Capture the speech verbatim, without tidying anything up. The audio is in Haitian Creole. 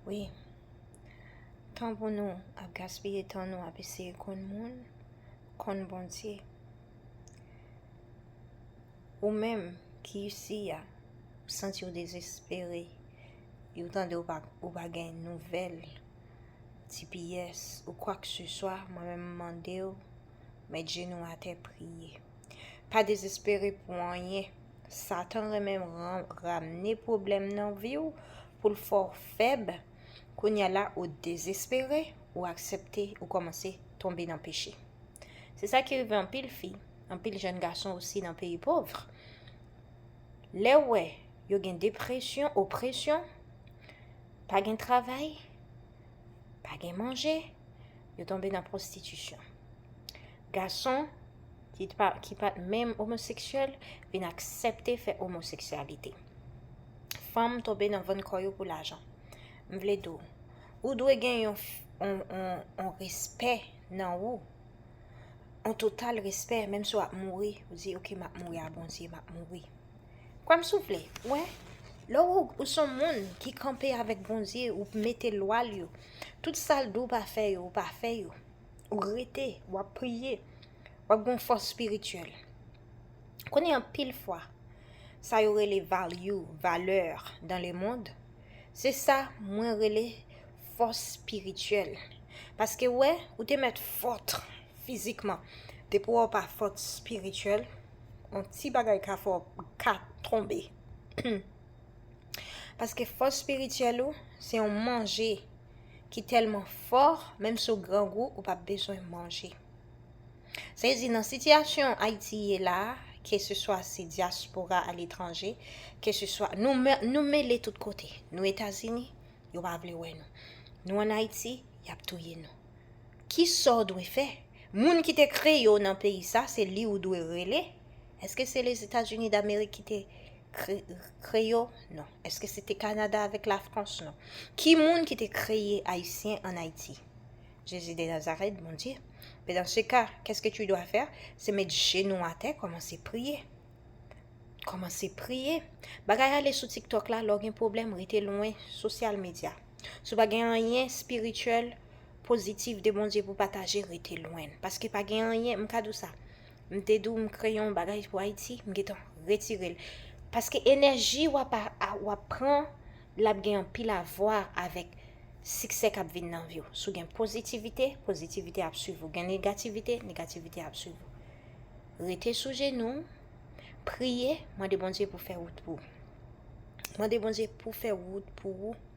Wi. Tan pou nou ap gaspiye tan nou ap eseye konn moun, konn Bondye. Ou menm ki isi a, ou santi w dezespere, ou tande ou pa, ou pa gen nouvèl, T P S, ou kwakseswa, mwen menm m mande w, met jenou atè, priye. Pa dezespere pou anyen. Satan renmen ran- ramne pwoblèm nan vi w pou l fè w fèb. Kounye a la, ou dezespere, ou aksepte, ou kòmanse tonbe nan peche. Se sa ki rive anpil fi, anpil jèn gason osi nan peyi pòv. Lè w wè yo gen depresyon, opresyon, pa gen travay, pa gen manje, yo tonbe nan pwostitisyon. Gason ki pa, ki pa t menm omoseksyèl vin aksepte fè omoseksyalite. Fanm tonbe nan vann kò yo pou lajan. M vle di w, ou dwe gen yon, yon, yon, yon respè nan ou. Yon total respè, menm si w ap mouri, ou di, "Ok, m ap mouri a Bondye, m ap mouri." Kwè m si w vle, wè, lè ou, ou se yon moun ki kanpe avèk Bondye, ou mete lwa l yo, tout sa l di w pa fè yo, ou pa fè yo. Ou rete, w ap priye, w ap gen yon fòs espirityèl. Konnen anpil fwa, sa yo rele value, valè dan le mond, se sa mwen rele fòs espirityèl. Paske wè, ou te mèt fòt fizikman, depi w pa fòt espirityèl, yon ti bagay ka fè w ka tonbe. Paske fòs espirityèl ou, se yon manje ki tèlman fò, menm si w grangou, ou p ap bezwen manje. Sa vle di, nan sitiyasyon Ayiti ye la, keseswa se dyaspora aletranje, keseswa, nou, me- nou mele tout kote. Nou Etazini, yo pa vle wè nou. Nou ann Ayiti, y ap touye nou. Ki sa w dwe fè? Moun ki te kreye w nan peyi sa, se li ou dwe rele. Èske se Lèzetazini Damerik ki te kre- kreye w? Non. Èske se te Kanada avèk Lafrans? Non. Ki moun ki te kreye Ayisyen ann Ayiti? Jezi de Nazarèt, Bondye. Men dans ce cas, qu'est-ce que tu dois faire? Se met jenou atè, kòmanse priye. Kòmanse priye. Bagay ale sou TikTok la, lè w gen pwoblèm, rete lwen sosyal medya. Si w pa gen anyen espirityèl, pozitif de Bondye pou pataje, rete lwen l. Paske pa gen anyen, m ka di w sa. M te di w m kreye yon bagay pou Ayiti, m gentan retire l. Paske enèji w ap, a- w ap pran, l ap gen anpil avwa avèk siksè k ap vin nan vi w. Si w gen pozitivite, pozitivite ap swiv ou. Gen negativite, negativite ap swiv ou. Rete sou jenou w, priye, mande Bondye pou fè wout pou ou. Mande Bondye pou fè wout pou ou.